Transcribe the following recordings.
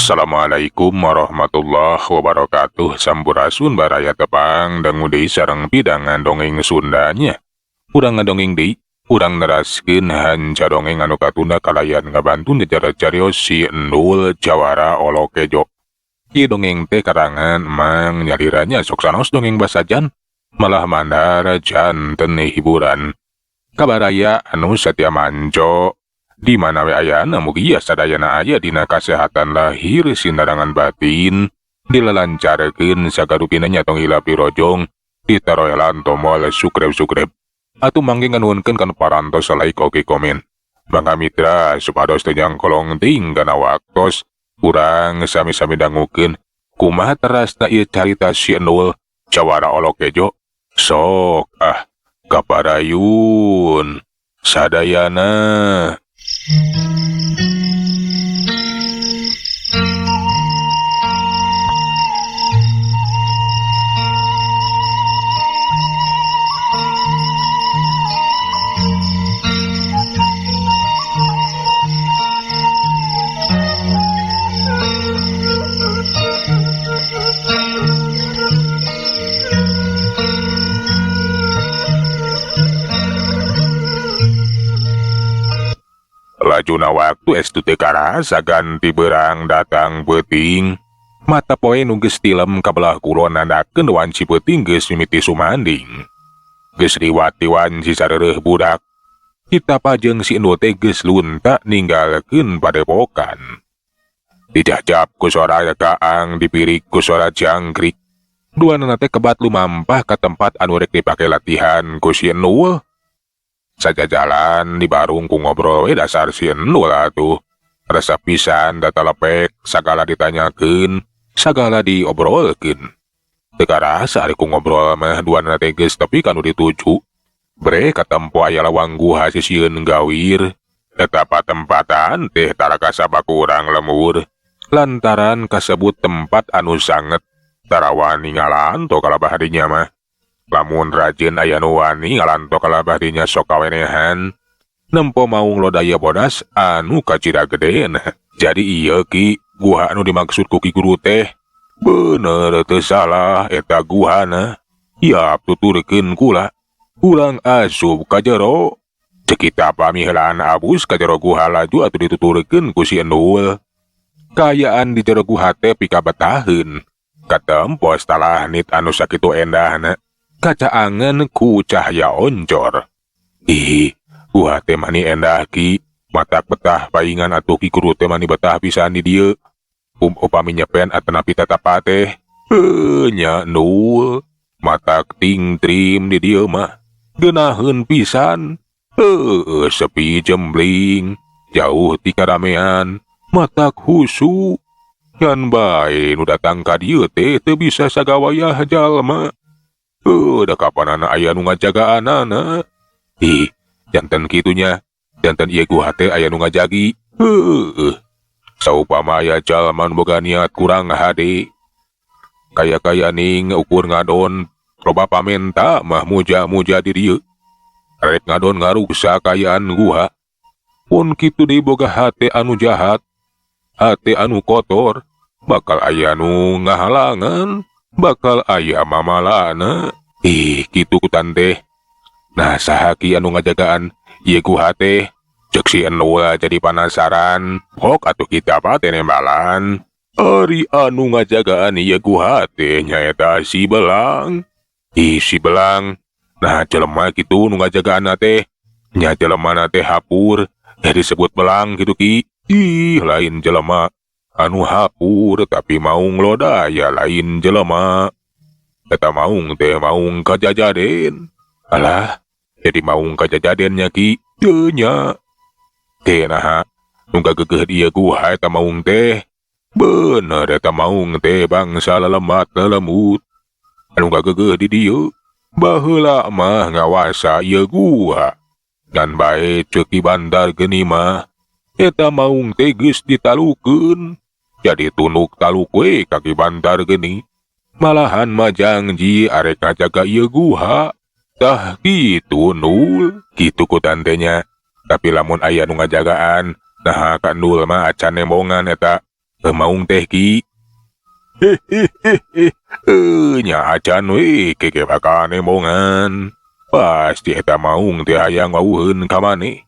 Assalamualaikum warahmatullahi wabarakatuh. Sampurasun baraya tepang dangu deui sareng pidangan dongeng Sundanya. Urang ngadongeng deui, urang neraskeun hanca dongeng anu katunda kalayan ngabantu nyejar carios si Endul Jawara Olokejo. Ieu dongeng teh karangan Mang nyaliranya sok sanos dongeng basajan, malah mandar janten hiburan. Kabaraya anu satia manco di mana we ayana mugia sadayana aya dina kasehatan lahir sinarangan batin dilelancarkeun sagarupina nya tong hilap dirojong ditaroelan tomol sukreb-sukreb atuh mangge nganuhunkeun kana parantos like oge komen. Bangga mitra supados teu nyangkolong ting kana waktos urang sami-sami dangukeun kumaha terasna ieu carita si Endul Jawara Olokejo. Sok ah kaparayun sadayana. Lajuna waktu estu teu karasa ganti berang datang peuting. Mata poe nu geus tilem ka belah kulon nandakeun wanci peuting geus mimiti sumanding. Geus liwat ti wanci sareureuh budak. Kita jeung si Endul teh geus lunta ninggalkeun padepokan. Dijajab ku sora kaang, dipirik ku sora jangkrik. Duanana teh kebat lumampah ka tempat anu rek dipake latihan ku si Endul. Sajajalan di barung ku ngobrol we dasar si Endul atuh. Resep pisan data lepek, sagala ditanyakeun, sagala diobrolkeun. Teu karasa ari ku ngobrol mah duanana teh geus tepi ka nu dituju. Bre katempo aya lawang guha sisieun gawir. Eta patempatan teh tara kasaba kurang lemur. Lantaran kasebut tempat anu sanget, tara wani ngalanto kalabah dinya mah. Lamun rajin aya nu wani ngalanto kalabah dinya sok kawenehan. Nempo maung lodaya bodas anu kacida gedena. Jadi ieu ki guha anu dimaksud ku Ki Guru teh bener teu salah eta guhana. Iap tuturkeun kula. Urang asup ka jero. Ceuk kita pamihelaan abus ka jero guha laju atuh dituturkeun ku si Endul. Kaayaan di jero guha teh pikabetaheun. Katempo stalagmit anu sakitu endahna. Kacaangan ku cahaya oncor. Ih, guha teh mani endah ki. Matak betah paingan atuh Ki Guru teh mani betah pisan di dieu. Upami nyepen atanapi tatapa teh. Nya Nul. Matak ting trim di dieu mah. Geunaheun pisan. Heueuh, sepi jembling. Jauh ti karamean. Matak husu. Kan bae nu datang ka dieu teh teu bisa sagawayah jalma. Da kapanana aya nu ngajagaanana. Ih, janten kitunya. Janten ieu guha teh aya nu ngajagi. Heueuh. Saupama aya jalma nu boga niat kurang hade. Kaya-kaya ning ukur ngadon loba pamenta mah muja-muja di dieu. Rek ngadon ngaruksa kaayaan guha. Pun kitu deui boga hate anu jahat, hate anu kotor, bakal aya nu ngahalangan, bakal aya mamalana. Ih, kitu ku tante. Nah, saha ki anu ngajagaan ieu guha teh? Ceuk si Endul jadi panasaran. Hok atuh kita apa teh nembalan. Ari anu ngajagaan ieu guha teh nyaeta si Belang. Ih, si Belang. Nah, jelema kitu nu ngajagaanna teh. Nya jelemana teh hapur. Disebut belang kitu ki. Ih, lain jelema anu hapur tapi maung lodaya lain jelema. Eta maung teh maung kajajaden. Alah, jadi maung kajajaden nya ki. Teu nya. Teh naha nu gagegeuh ieu guha eta maung teh. Bener eta maung teh bangsa lelemat lelemut. Anu gagegeuh di dieu baheula mah ngawasa ieu guha. Dan bae ceuk Ki Bandar geni mah eta maung teh geus ditalukeun. Jadi tunuk taluk we ka Ki Bandar geni. Malahan mah janji arek ngajaga ieu guha. Tah kitu Nul, kitu ku tantenya. Tapi lamun aya nu ngajagaan, nah ka Nul mah acan nembongan eta. Maung teh Ki. Hehehe. Nya acan we keke bakal nembongan. Pasti eta maung teh hayang wawuheun ka maneh.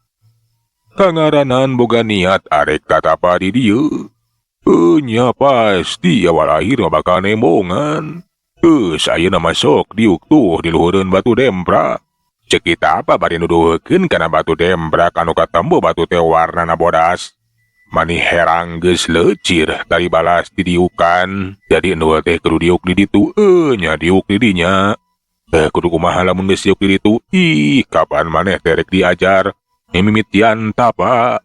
Kangaranan boga niat arek tatapa di dieu. Nya pasti awal akhir mah bakal nembongan. Geus ayeuna mah sok diuk tuh di luhureun batu dempra. Cek kita apa bari nuduhkeun kana batu dempra anu katembo batu teh warnana bodas. Mani herang geus leucir tari balas didiukan. Jadi endul teh kudu diuk di ditu, nya diuk di dinya. Kudu kumaha lamun geus diuk di ditu? Ih, kapan maneh teh rek diajar? Mimitian tapa.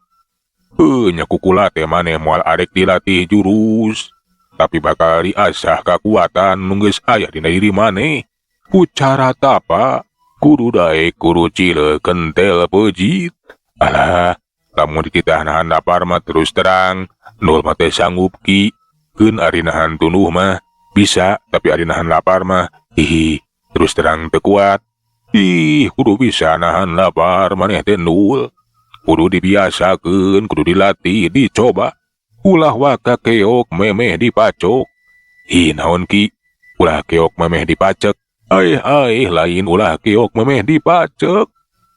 Nya kukula teh maneh moal arek dilatih jurus. Tapi bakal diasah kakuatan nu geus aya dina diri maneh. Ku cara tapa, kudu daek kudu cile kentel pejit. Alah, lamun dititah nahan lapar mah terus terang, nul mah teh sanggup Ki. Keun ari nahan tunduh mah bisa, tapi ari nahan lapar mah hihi, terus terang teu kuat. Ih, kudu bisa nahan lapar maneh teh nul. Kudu dibiasakeun, kudu dilatih, dicoba. Ulah waka keok memeh dipacok. Ih, naon Ki? Ulah keok memeh dipacek. Aih, aih, lain ulah keok memeh dipacek.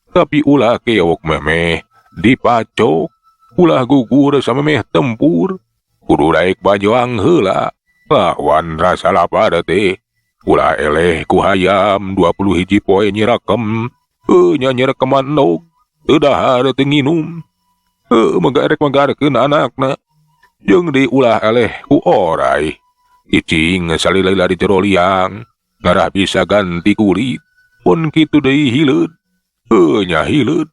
Tapi ulah keok memeh dipacok. Ulah gugur samemeh tempur. Kudu daek bajoang heula. Lawan rasa lapar teh. Ulah eleh ku hayam 20 hiji poe nyirakem. Nya nyirekeman endog. Teu dahar teu nginum. Mega erek megarkeun anakna. Jeung deui ulah eleh ku orai. Cicing salila-lila di jero liang. Ngarah bisa ganti kulit. Pun kitu deui hileud. Nya hileud.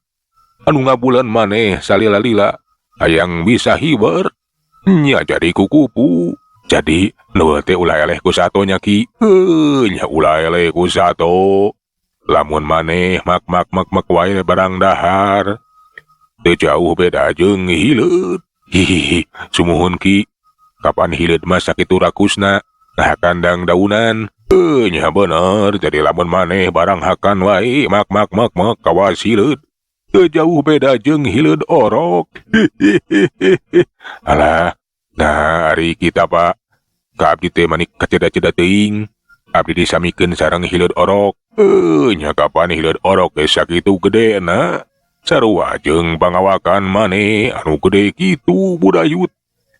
Anu ngabulan maneh salila-lila. Hayang bisa hiber. Nya jadi kukupu. Jadi nu teh ulah eleh ku sato nya Ki. Nya ulah eleh ku sato. Lamun maneh mak mak mak mak wae barang dahar. Teu jauh beda jeung hileud. Hihihi, sumuhun Ki. Kapan hileud mah sakitu rakusna. Nah kandang daunan. Nya bener, jadi lamun maneh barang hakan wae mak mak mak mak kawas hileud. Teu jauh beda jeung hileud orok. Hihihihi. Alah, nah ari kita Pak. Ka abdi teh manik kaceda-ceda teuing. Abdi disamikeun sareng hileud orok. Nya kapan hileud orok geus sakitu gedena. Sarua jeung pangawakan maneh anu gede kitu budayut.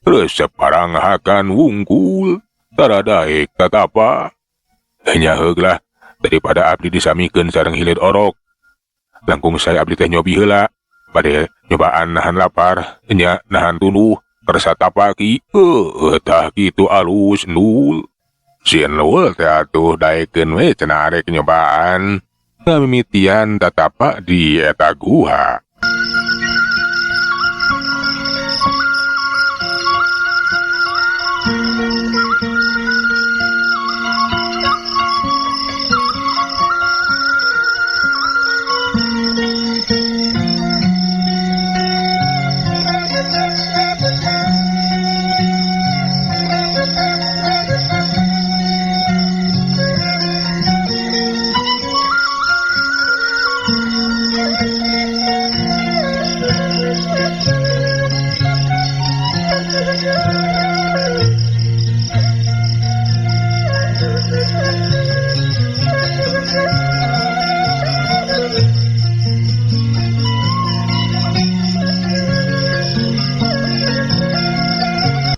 Resep barang hakan wungkul. Tara daek tatapa. Nya heug lah, daripada abdi disamikeun sareng hileud orok. Langkung saya abdi teh nyobi heula. Bade nyobaan nahan lapar, nya nahan tunduh, kersa tapa Ki. Tah kitu alus nul. Sieun nul teh atuh daekeun we cenah arek nyobaan. Ngamimitian tatapa di eta guha.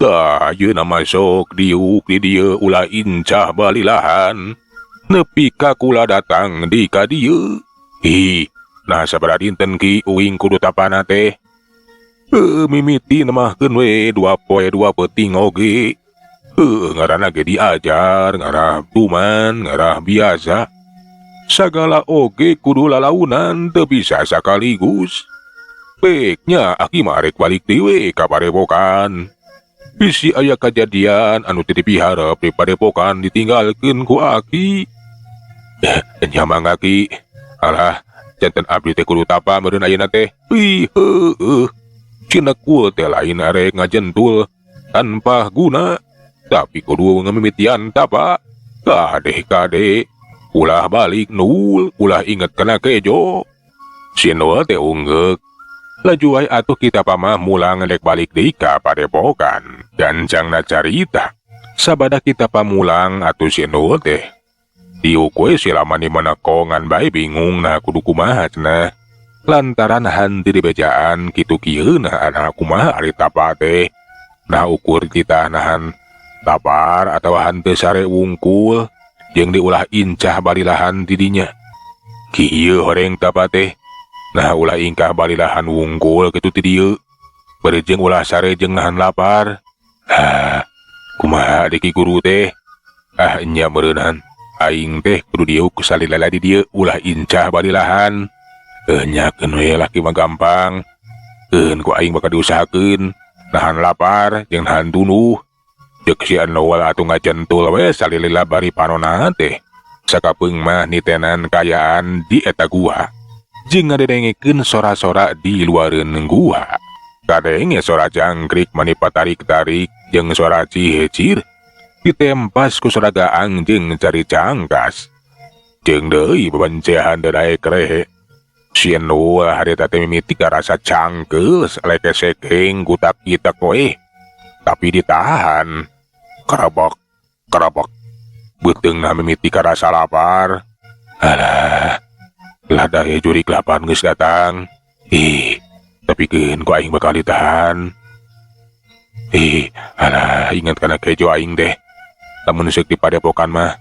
Tah, ayeuna masuk diuk di dieu ulah incah balilahan. Nepi ka kula datang di ka dieu. Ih, nah sabaraha dinten Ki uing kudu tapana teh. Mimiti nemahkeun we 2 poe 2 peuting oge. Ngaranna ge diajar, ngarah tuman, ngarah biasa. Sagala oge kudu lalaunan teu bisa sakaligus. Peknya aki mah arek balik deui we ka padepokan. Bisi aya kajadian anu teu dipiharep di padepokan ditinggalkeun ku aki. Nya mangga Ki. Alah, janten abdi teh kudu tapa meureun ayeuna teh. Ih, heueuh. Cinekul teh lain arek ngajentul tanpa guna, tapi kudu ngamimitian tapa. Kade kade, ulah balik nul, ulah inget kana kejo. Si Nul teh unggeuk. Laju wae atuh kita pamah mulang dek balik deui ka padepokan. Gancangna carita. Sabada kita pamulang atuh si Endul teh. Diuk we si mani menekongan bae bingung nah kudu kumaha cenah. Lantaran henteu dibejaan kitu kieu nah anak kumaha ari tapa teh. Nah ukur kita nahan lapar atau henteu sare wungkul jeung diulah incah balilahan didinya. Kieu horeng tapa teh. Nah ulah ingkah balilahan wungkul kitu ti dieu. Bari jeung ulah sare jeung nahan lapar. Ah, kumaha di ki guru teh? Ah nya meureunhan. Aing teh kudu diuk salila di dieu ulah incah balilahan. Nya keun we laki mah gampang. Keun ku aing bakal diusahakeun. Nahan lapar jeung nahan tunduh. Ceuk si Endul atuh ngacentul we salila bari panona teh. Sakapeung mah nitenan kaayaan di eta gua. Jeung ngadengekeun sora-sora di luareun gua. Kadenge sora jangkrik mani patarik-tarik jeung sora cihecir. Ditempas ku sora gaang jeung cari cangkas. Jeung deui bebencehan deui krehe. Si Endul harita teh mimiti karasa cangkeul leke sekeng gutak-gitak we. Tapi ditahan. Kerabok, kerabok. Beuteungna mimiti karasa lapar. Alah, lada jurik lapar geus datang. Ih, tapi keun ku aing bakal ditahan. Ih, alah, ingat kana kejo aing teh. Lamun seuk di padepokan mah,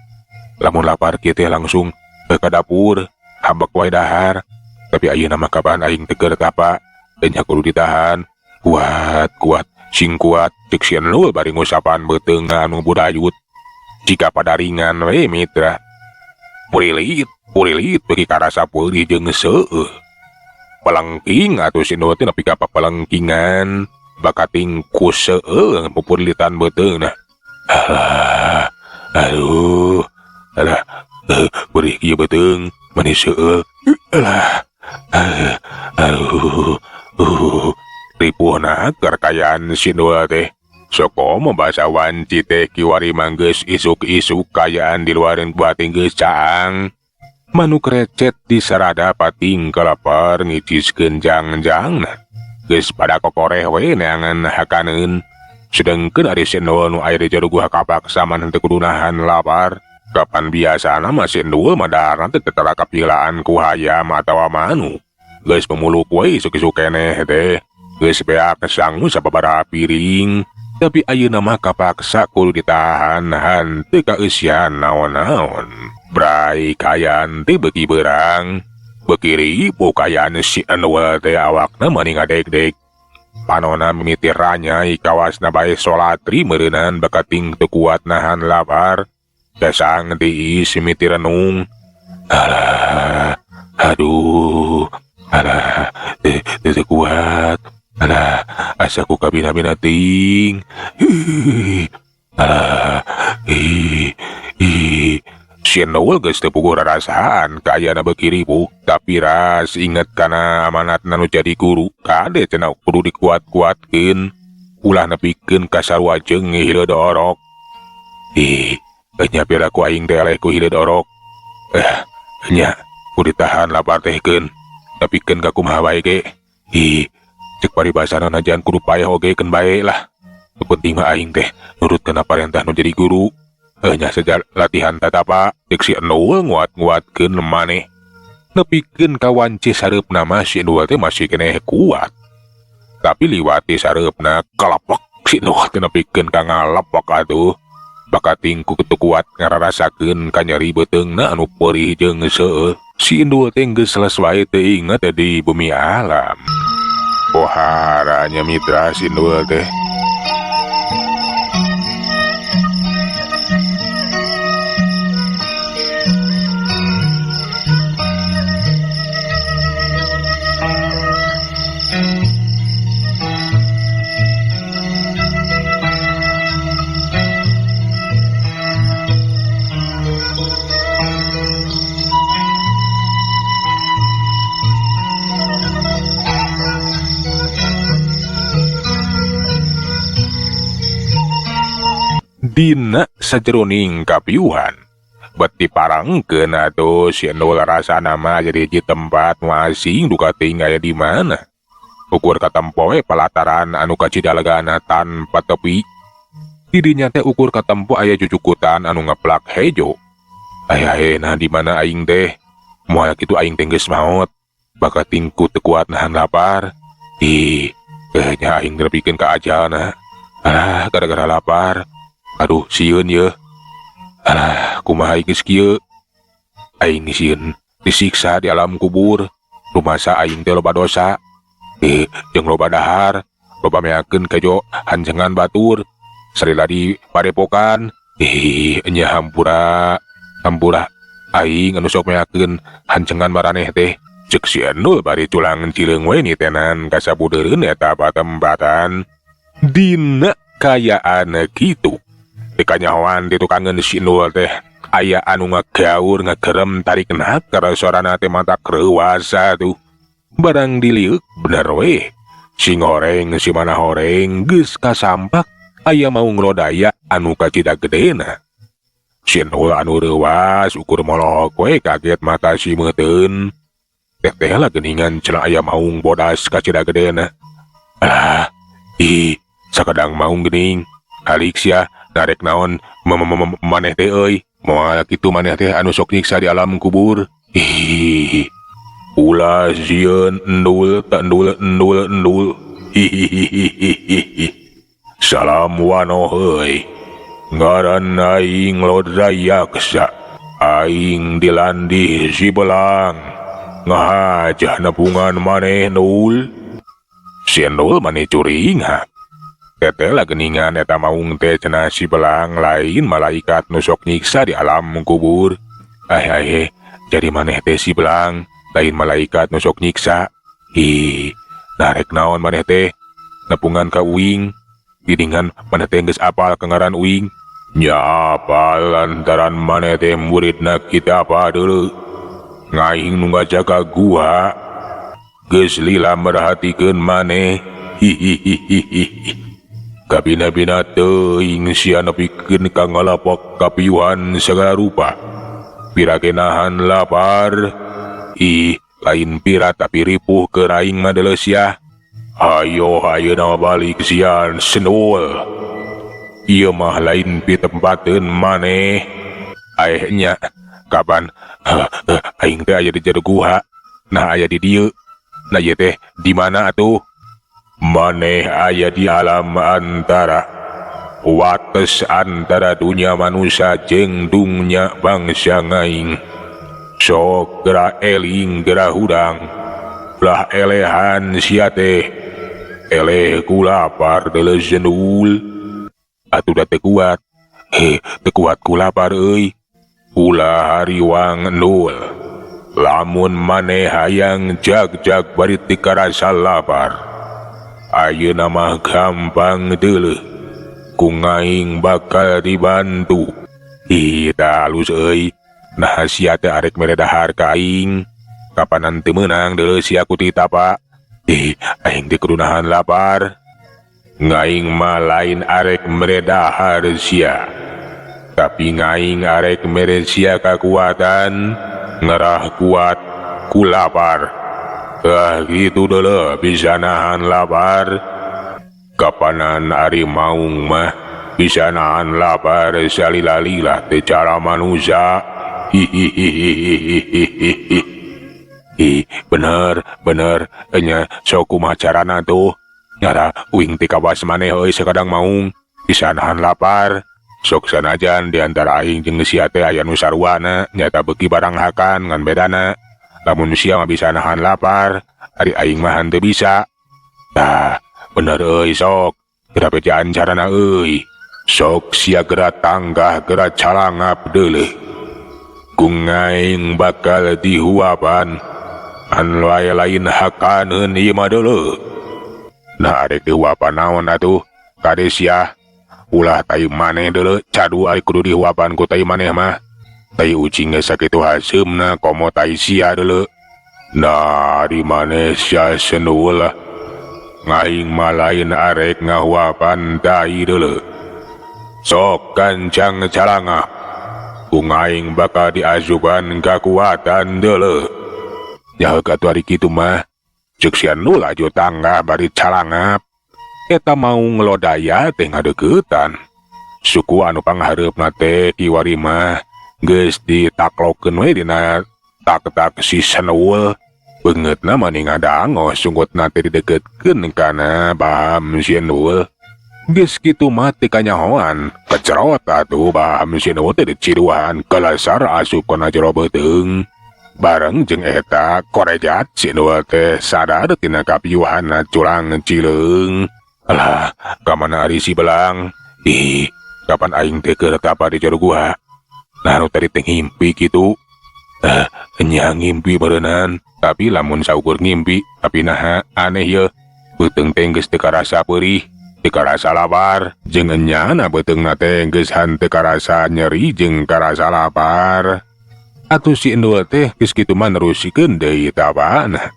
lamun lapar kieu teh langsung ke dapur, habek wae dahar. Tapi ayeuna mah kapan aing teu keur tapa, nya kudu ditahan. Kuat, kuat, sing kuat, ceuk si Endul bari ngusapan beuteungna anu budayut. Jika padaringan we mitra. Purilit, purilit beuki karasa peurih jeung seueuh. Pelengking atuh si Endul teh nepi ka papelengkingan, bakating ku seueuh pupurilitan beuteungna. Alah, aduh, alah, perih kieu beuteung, mani seueuh. Alah, aduh, ripuhna keur kaayaan si Endul teh. Sokomo basa wanci teh kiwari mah geus isuk-isuk kaayaan di luareun gua teh geus caang. Manuk recet di sarada pating kalapar ngiciskeun jangjangna. Geus pada kokoreh we neangan hakaneun. Sedengkeun ari si Endul nu aya di jero gua kapaksa mah henteu kudu nahan lapar. Kapan biasana mah si Endul mah daharna teh tetara kapilaan ku hayam atawa manuk. Geus pemuluk we isuk-isuk keneh teh. Geus beak sangu sababaraha piring. Tapi ayeuna mah kapaksa kudu ditahan henteu kaeusian naon-naon. Brai kaayaan teh beuki beurang. Beuki ripuh kaayaan si Endul teh awakna mani ngadeg-deg. Panona mimiti ranyai kawasna bae solatri meureunan bakating teu kuat nahan lapar. Dasang tiis mimiti renung. Alah, aduh, alah, teu kuat. Alah, asa ku kabina-bina teuing. Alah, ih, ih. Si Endul geus teu puguh rarasaan kaayana beuki ripuh, tapi ras inget kana amanatna nu jadi guru. Kade cenah kudu dikuat-kuatkeun. Ulah nepikeun ka sarua jeung hileud orok. Ih, nya pira ku aing teh eleh ku hileud orok. Nya kudu ditahan lapar teh keun. Nepikeun ka kumaha wae ge. Ih, cek paribasana najan kudu paeh oge keun bae lah. Nu penting mah aing teh nurut kana parentah nu jadi guru. Nya sejar latihan tatapa cek si Endul nguat-nguatkeun maneh. Nepikeun ka wanci sareupna mah si Endul teh masih keneh kuat. Tapi liwati sareupna kalepek si Endul teh nepikeun ka ngalepek atuh. Bakating ku teu kuat ngararasakeun kanyeri beuteungna anu peurih jeung seueuh. Si Endul teh geus leles wae teu inget di bumi alam. Poharanya mitra si Endul teh. Dina sajeroning kapiuhan beti parangkeun atuh si Endul rasana mah jadi hiji tempat nu asing duka teuing aya di mana. Ukur katempo we palataran anu kacida legana tanpa tepi. Di dinya teh ukur katempo aya jujukutan anu ngeplak hejo. Aya nah di mana aing teh? Moal kitu aing teh geus maot. Bakating ku teu kuat nahan lapar. Ih, nya aing nepikeun ka ajalna. Alah, gara-gara lapar. Aduh, sieun yeuh. Alah, kumaha geus kieu? Aing sieun disiksa di alam kubur. Rumasa aing teh loba dosa. Jeung loba dahar, loba meakeun kejo hanjengan batur. Salila di padepokan. Ih, nya hampura. Hampura. Aing anu sok meakeun hanjengan maraneh teh. Cek si Endul bari culang cileung we nitenan ka sabudeureun eta patempatan. Dina kayaan kitu. Teu kanyahoan di tukangeun si Endul teh aya anu ngagaur ngagerem tarik nakar sorana teh mata reuwas atuh. Barang diliuk bener we. Sing horeng si mana horeng geus kasampak aya maung lodaya anu kacida gedena. Si Endul anu reuwas ukur molok we kaget mata si meuteun. Teh-teh lah geningan cenah aya maung bodas kacida gedena. Alah, ih, sakadang maung gening. Halik sia, narek naon maneh teh euy. Moal kitu maneh teh anu sok nyiksa di alam kubur. Ih, ulah sieun endul ta endul endul endul. Hihihihihi. Salam wano heuy. Ngaran aing Lodra Yaksa. Aing dilandih si belang. Ngahajah nepungan maneh Nul. Si Endul maneh curingah. Teteh lah geningan eta maung teh cenah si belang lain malaikat nu sok nyiksa di alam kubur. Ah ah, jadi maneh teh si belang lain malaikat nu sok nyiksa. Ih, narek naon maneh teh nepungan ka uing. Geuningan maneh teh geus apal ka ngaran uing. Nya apal lantaran maneh teh muridna kita apa deuleu. Ngaing nu ngajaga gua geus lila merhatikeun maneh. Hihihihi. Kabina-bina teuing sia nepikeun ka ngalapak kapiuhan segala rupa. Pira ge nahan lapar. Ih, lain pira tapi ripuh keur aing mah deuleu sia. Hayo ayeuna balik sia Senul. Ieu mah lain pitempateun maneh. Aeh nya kapan aing teh aya di jero guha. Nah aya di dieu. Nah ieu teh di mana atuh? Maneh aya di alam antara. Wates antara dunia manusia jeung dunya bangsa ngaing. Sok gera eling gera hudang. Ulah elehan sia teh. Eleh ku lapar deuleu Senul. Atuh da teu kuat. Heh, teu kuat ku lapar euy. Ulah hariwang Nul. Lamun maneh hayang jag-jag bari teu karasa lapar. Ayeuna mah gampang deuleu. Ku ngaing bakal dibantu. Ih, tah alus euy. Nah sia teh arek mere dahar ka aing. Kapanan teu meunang deuleu sia ku titapa. Ih, aing teh kudu nahan lapar. Ngaing mah lain arek mere dahar sia. Tapi ngaing arek mere sia kakuatan ngerah kuat ku lapar. Ah gitu deuleu bisa nahan lapar. Kapanan ari maung mah bisa nahan lapar salila-lila teh cara manusia. Hihihihihihi. Ih, bener, bener, enya sok kumaha carana tuh. Nyara uing ti kawas maneh euy sakadang maung bisa nahan lapar. Sok sanajan di antara aing jeung sia teh aya nu saruana nyata beuki barang hakan ngan bedana. Lamun sia mah bisa nahan lapar, ari aing mah henteu bisa. Tah, bener euy sok. Geura bejaan carana euy. Sok sia geura tanggah geura calangap deuleu. Ku ngaing bakal dihuapan. An wae lain hakaneun ieu mah deuleu. Nah arek dihuapan naon atuh? Kade sia. Ulah tai maneh deuleu cadu ari kudu dihuapan ku tai maneh mah. Tai ucing ge sakitu haseumna komo tai sia deuleu. Nah di maneh sia Senul lah. Ngaing mah lain arek ngahuapan tai deuleu. Sok gancang calangap. Ku ngaing bakal diasupan kakuatan deuleu. Nyaho atuh ari kitu mah. Ceuk si Endul laju tanggah bari calangap. Eta maung lodaya teh ngadeuketan. Suku anu panghareupna teh kiwari mah geus ditaklokeun we dina tak-tak si Senul. Beungeutna mani ngadango sungutna teh dideketkeun kana baham si Endul. Geus kitu mah teu kanyahoan, kecerot atuh baham si Endul teh diciduhan kalasar asup kana jero beuteung. Bareng jeung eta korejat si Endul teh sadar tina kapiuhanna curang cileung. Alah, ka mana ari si Belang? Ih, kapan aing teh keur tapa di jero gua? Nah, nu tadi teh ngimpi kitu. Eh, nya ngimpi beureunan, tapi lamun saukur ngimpi, tapi naha aneh ye. Beuteung teh geus teu karasa peurih, teu karasa lapar, jeung enyana beuteungna teh geus henteu karasa nyeri jeung karasa lapar. Atuh si Endul teh geus kitu mah nerusikeun deui tapana.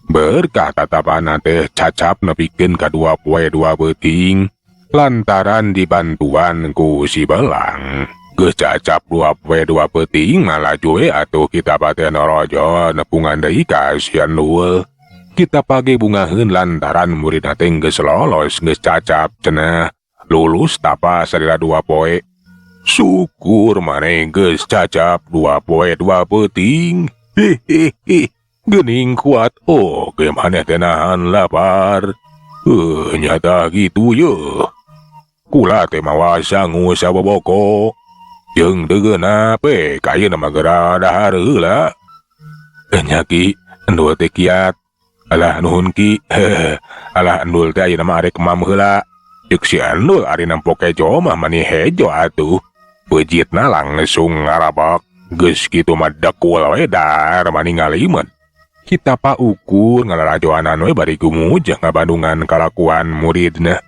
Berkah tatapana teh cacap nepikeun ka 2 poe 2 beuting lantaran dibantuan ku si Belang. Geus cacap 2 poe 2 beuting mah laju we atuh kita teh norojo nepungan deui ka si Endul. Kita page bungaheun lantaran muridna teh geus lolos geus cacap cenah lulus tapa salila 2 poe. Syukur maneh geus cacap 2 poe 2 beuting. Hehehe. Geuning kuat oge maneh teh nahan lapar. Nyata gitu ye. Kula teh mawa sangu saboboko. Jeung degeuna pe kayeuna mah geura dahar heula. Nya Ki, Endul teh kiat. Alah nuhun Ki. Alah Endul teh ayeuna mah arek mam heula. Ceuk si Endul ari nempo kejo mah mani hejo atuh. Beujitna langsung ngarabak. Geus kitu mah dekul we dar mani ngalimeun. Kita pa ukur ngalarajoanan we bari gumujah ngabandungan kalakuan muridna.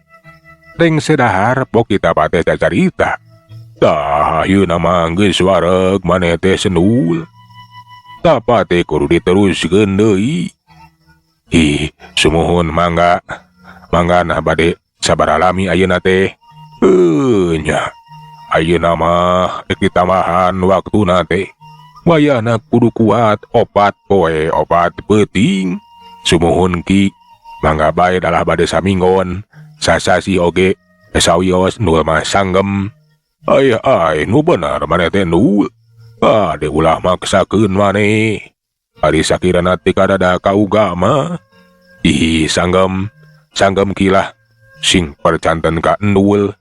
Rengse dahar pok kita pa teh cacarita. Tah ayeuna mah geus wareg maneh teh sendul. Tapa teh kudu diteruskeun deui. Ih, sumuhun mangga. Mangga nah bade sabaraha lami ayeuna teh. Heuh nya. Ayeuna mah rek ditambahan waktuna teh. Wayahna kudu kuat 4 poe 4 peuting. Sumuhun Ki, mangga bae dalah bade saminggon. Sasasi oge sawios Endul mah sanggem. Ay ay nu bener maneh teh Ndul. Bade ulah maksakeun maneh. Ari sakirana teu kadada kauga mah. Ih sanggem, sanggem kilah sing percanten ka Endul.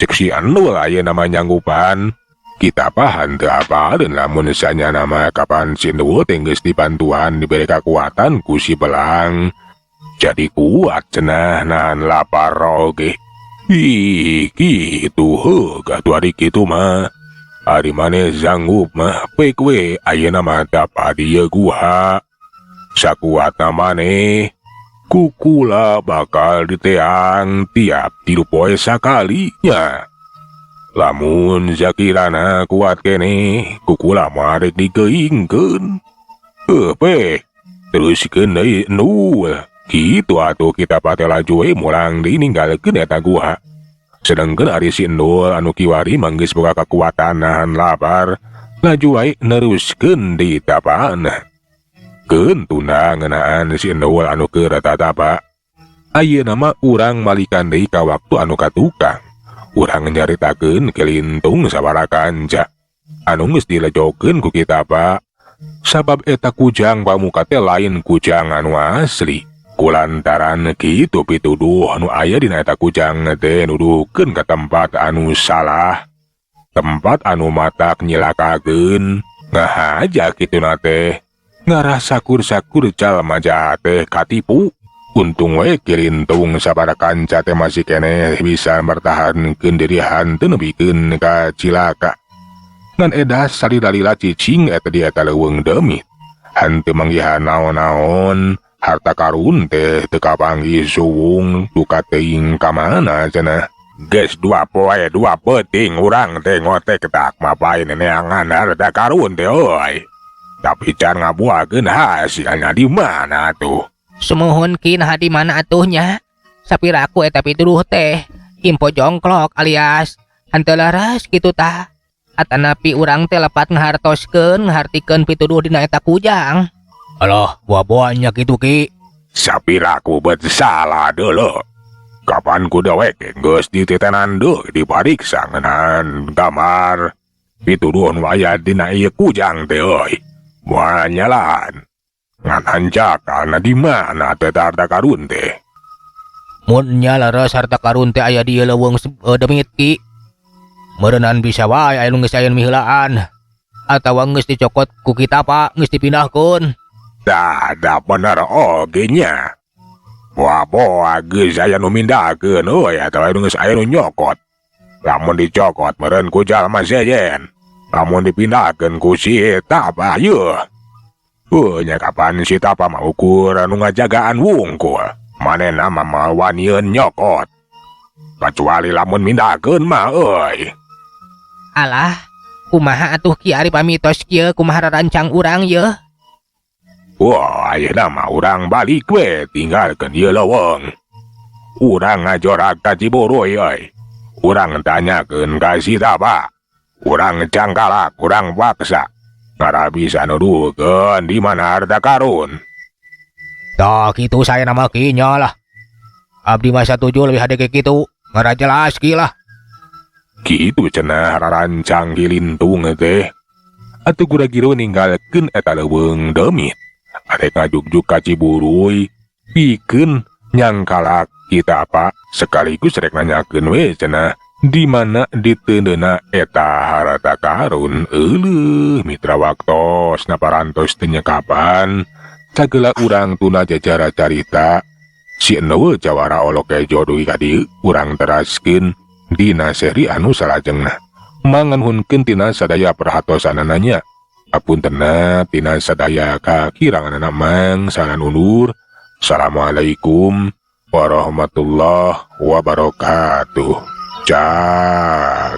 Cek si Endul ayeuna mah nyanggupan. Kita pahan teu apaleun lamun sanyana mah kapan si Endul teh geus dibantuan dibere kakuatan ku si Belang. Jadi kuat cenah nahan lapar oge. Ih, kitu heuh atuh ari kitu mah. Ari maneh sanggup mah pek we ayeuna mah tapa di ieu guha. Sakuatna maneh kukula bakal diteang tiap 3 poe sakali nya. Lamun zakirana kuat keneh kukula mah rek digeuingkeun. Heuh pek teruskeun deui Endul. Kitu atuh kita pate laju we mulang deui ninggalkeun eta guha. Sedengkeun ari si Endul anu kiwari mah geus boga kakuatan nahan lapar, laju wae neruskeun deui tapana. Keun tunda ngeunaan si Endul anu keur tatapa. Ayeuna mah urang malikan deui ka waktu anu katukang. Urang nyaritakeun kelintung sabaraha kanca anu geus dilejokeun ku Kitapa. Sabab eta kujang pamuka teh lain kujang anu asli. Kulantaran kitu pituduh anu aya dina eta kujang teh nuduhkeun ka tempat anu salah. Tempat anu matak nyilakakeun. Ngahaja kituna teh. Ngarah sakur-sakur jalma jahat teh katipu. Untung we kilintung sabaraha kanca teh masih keneh bisa mertahankeun diri hanteu nepikeun ka cilaka. Ngan edas salila-lila cicing eta di eta leuweung demit. Hanteu manggihan naon-naon, harta karun teh teu kapanggih suwung duka teuing ka mana cenah. Geus 2 poe 2 peuting urang teh ngotek tak mapain neangan harta karun teh euy. Tapi can ngabuakeun hasilnya di mana tuh? Sumuhun Ki nah di mana atuhnya? Sapiraku eta pituduh teh info jongklok alias henteu leres kitu tah. Atanapi urang teh lepat ngahartoskeun ngahartikeun pituduh dina eta kujang. Alah, buah-buahnya kitu Ki. Sapiraku bet salah deuleu. Kapan ku dewek geus dititenan deui dipariksa ngeunaan gambar pituduh nu aya dina ieu kujang teh euy. Moal nyalaan. Ngan hanjakalna di mana teh harta karun teh? Mun nya leres harta karun teh aya di ieu leuweung demit Ki. Meureunan bisa wae aya nu geus aya nu miheulaan. Atawa geus dicokot ku Ki Tapa geus dipindahkeun. Tah da bener oge nya. Boa-boa geus aya nu mindahkeun euy atawa nu geus aya nu nyokot. Lamun dicokot meureun ku jalma sejen. Lamun dipindahkeun ku si Tapa yeuh. Heuh nya kapan si Tapa mah ukur anu ngajagaan wungkul. Manehna mah moal wanieun nyokot. Kecuali lamun mindahkeun mah euy. Alah, kumaha atuh Ki ari pamitos kieu kumaha rarancang urang yeuh? Wah, ayeuna mah urang balik we tinggalkeun ieu leuweung. Urang ngajorak ka Ciburuy euy. Urang tanyakeun ka si Tapa. Urang cangkalak, urang paksa. Ngarah bisa nuduhkeun di mana harta karun. Tah kitu saya nama Ki nya lah. Abdi mah satuju leuwih hade kitu. Ngarah jelas Ki lah. Kitu cenah rarancang Ki Lintung teh. Atuh gura-giru ninggalkeun eta leuweung demit. Arek ngajugjug ka Ciburuy, pikeun nyangkalak Ki Tapa sekaligus rek nanyakeun we cenah di mana diteundeuna eta harta karun. Euleuh mitra waktos naparantos teu nyekapan. Sagala urang tuna jajara carita si Enewe jawara olok kejo dugi ka dieu urang teraskeun dina seri anu salajengna. Manganhunkeun tina sadaya perhatosanana nya. Apuntenna tina sadaya kakiranganana mang sanan undur. Assalamualaikum warahmatullahi wabarakatuh. Cak.